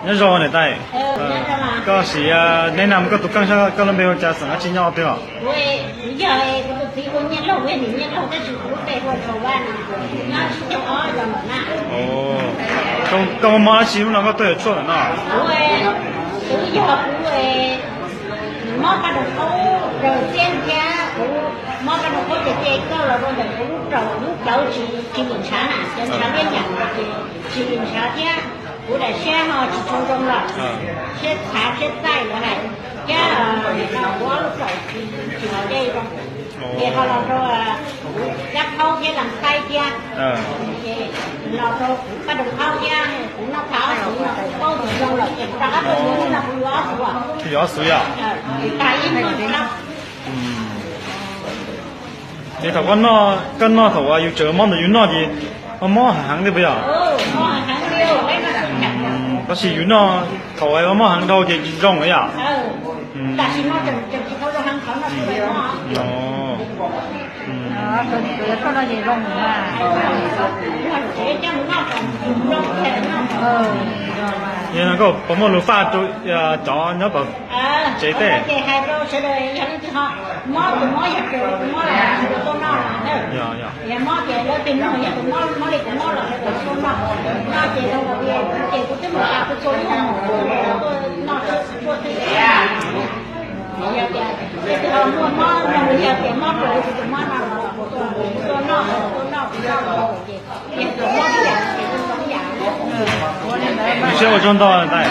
Nyob zoo niam tais, koj sim neb nam koj tus kheej saib koj lub npe hu cas, xeem dab tsi, nyob twg os? Koj mob dab tsi hnub no koj tuaj yuav tshuaj ntawm no? Mob kab nroo qhaub ces koj los rau ntawm kuv lub raum lub plawv tsis lim ntshav na, cov ntshav liab nyam ces tsis lim ntshav thiab, kuv daim siab ho tsis tshua zoo lawm, siab txhav siab txaij lawm hais, thiab kuv ob lub raum tsis los dej zoo, ces ho los rau kuv kab phaub thiab las txaib thiab, los rau kuv kab nroo qhaub thiab kuv noj tau ob xuv no kuv paub tsis zoo lawm ces kuv rov qab tuaj yuav no kuv yuav ob xuv, yuav ob xuv yom? Tag ib hnub no. Ces thaum koj noj, koj noj thaum uas yus tseem mob ntawm yus noj ces mob mob heev heev li puas yog? Tab sis yus noj thaum uas mob heev dhau ces tsis zoo lawm yom? Yog no koj puas muaj lus faj rau cov nyob tom tsev tej? Siab ua tsaug ntau ntag.